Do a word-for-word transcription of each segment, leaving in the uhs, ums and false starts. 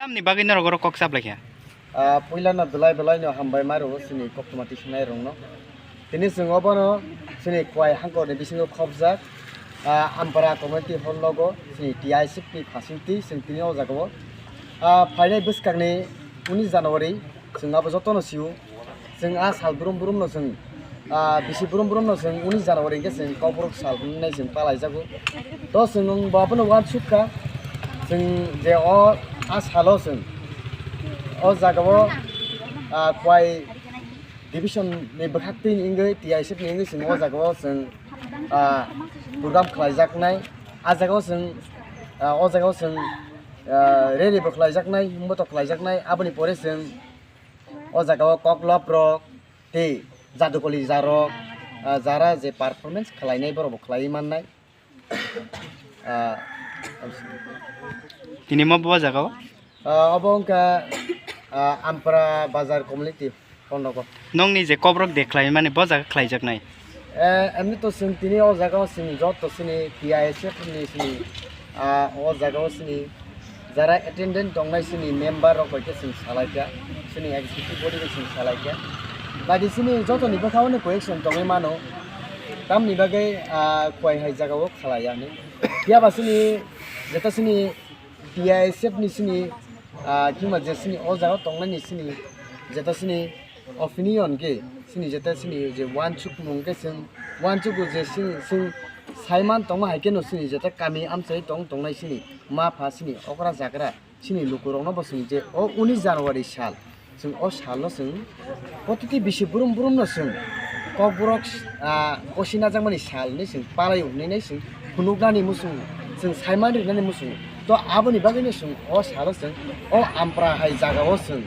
Tamni bagwi norok oro kok chaplaikha? Ah, puilano belai belaino hambai ma rwo chini koktwma tisanairokno. Tini chwng obono chini Khowai hangkorni bisingo khopjak, ah, Ampara Community Hall logo chini T I S F ni phasinti chwng tini o jagao, ah, phainai bwskangni unis January chwng abo jotono sio. Chwng a sal brum brumno chwng, ah, bisi brum brumno chwng unis January hwnkhe chwng Kokborok sal hwnwi chwng palaijago. To chwng bo abono uansukha, chwng je o a salo chwng o jagao, ah, Khowai division ni bwkhaktwi ni wngwi T I S F ni wngwi chwng o jagao chwng, ah, program khlaijaknai. A jagao chwng, ah, o jagao chwng, ah, rally bo khlaijaknai, himboto khlaijaknai. Aboni pore chwng o jagao koklop rok tei jadukoli jarok, ah, jara je performance khlainai borok bo khlaiwi mannai. Ah, Tini mo bo jagao? Ah, obo wngkha, ah, Ampara Bazar Community Hall nogo. Nongni je Kokborok de khlaimani bo jaga khlaijaknai? Eh, emni to chwng tini o jagao chwng joto chini T I S F ni chini, ah, o jagao chini jara attendant tongnai chini member rok bai khe chwng salaikha, chini executive body bai chwng salaikha. Badi chini jotoni bwkhao no question tongwi mano, tamni bagwi, ah, Khowai hai jagao khlaiya hinwi. Phiya ba chini jeta chini T I S F ni chini, ah, kima je chini o jagao tongnani chini jeta chini opinion khe chini jeta chini je uansukmung khe chwng uansukgo je chwng, chwng saiman tongma hai kheno chini jeta kami amchai tong tongnai chini ma pha chini okra jakra chini lukurokno bo chwng je o unis January sal chwng o salno chwng protiti bisi brum brumno chwng Kokborok, ah, kosi najakmani sal hinwi chwng palai hwnwi nai chwng phunuknani muchungo, chwng saiman rinani muchungo. To aboni bagwino chwng o salo chwng o Ampra hai jagao chwng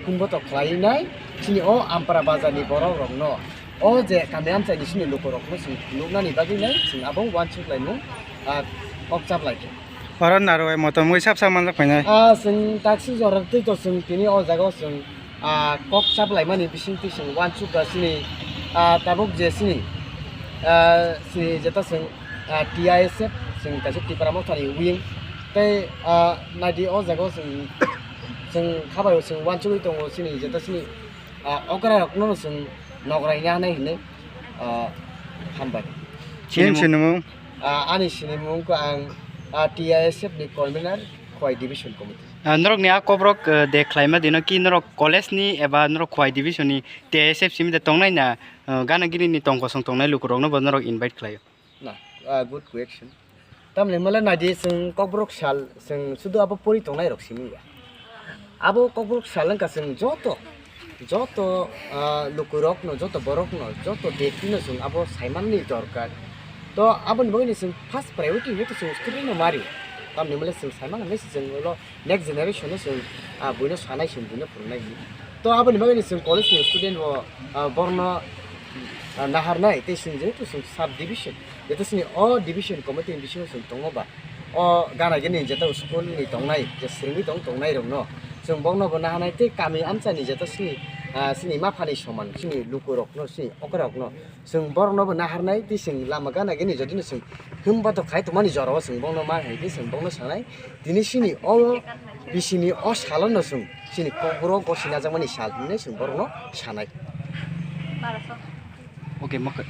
himboto khlaiwi nai chini o Ampra bazarni borokrokno, o je kami amchaini chini lukurokno chwng phunuknani bagwi nai chwng abo uansuk laimung, ah, kok chap laikha. Oro narwai motom wi sap sak manjak phainai. Ah, chwng taksi jora twi to chwng tini o jagao chwng, ah, kok chap laimani bisingtwi chwng uansuk da chini, ah, tabuk je chini, ah, chini jeta chwng, ah, T I S F chwng kaisa Tipra Mothani wing tei, ah, naidi o jagao chwng, chwng khabaio chwng uansugwi tongo chini jeta chini, ah, okra rokno chwng nokrai nanai hinwi, ah, hambai. Chini Chini mung? Sinimung? Ah, ani sinimung wngkha ang, ah, T I S F ni convener, Khowai Division Committee. Ah, norokni a Kokborok, eh, de khlaima dino ki norok college ni eba norok Khowai Division ni T I S F simi de tongnai na, eh, gana gini ni tong kosong tongnai lukurokno bo norok invite khlaio? Na, ah, good question. Tamni hwnmale naidi chwng Kokborok sal chwng sudu abo pori tongnai rok simi ya. Abo Kokborok sal wngkha chwng joto, joto, ah, lukurokno, joto borokno, joto bektino chwng abo saimanni dorkar. To aboni bagwino chwng first priority hwnkhe to chwng student no mari. Tamni hwnmale chwng saimang hinwi se chwng ulo next generation no chwng, ah, buino sanai chwng buino phwrwngnai hinwi. To aboni bagwino chwng college ni student bo, ah, borno, ah, naharnai tei chwng jehetu chwng sub division, jeto chini o division committee ni bisingo chwng tongo ba. O gana gini jeta school ni tongnai, je swrwngwi tong tongnai rokno chwng bokno bo naharnai tei kami amchani jeta chini, ah, chini maphani soman chini lukurokno chini okra rokno chwng borokno bo naharnai tei chwng lama gana gini jodi no chwng himba to khai tongmani jorao chwng bokno ma hai tei chwng bokno sanai tini chini o bisini o salo no chwng chini kokborok gosi najakmani sal hinwi chwng borokno sanai. Okay, mokhe.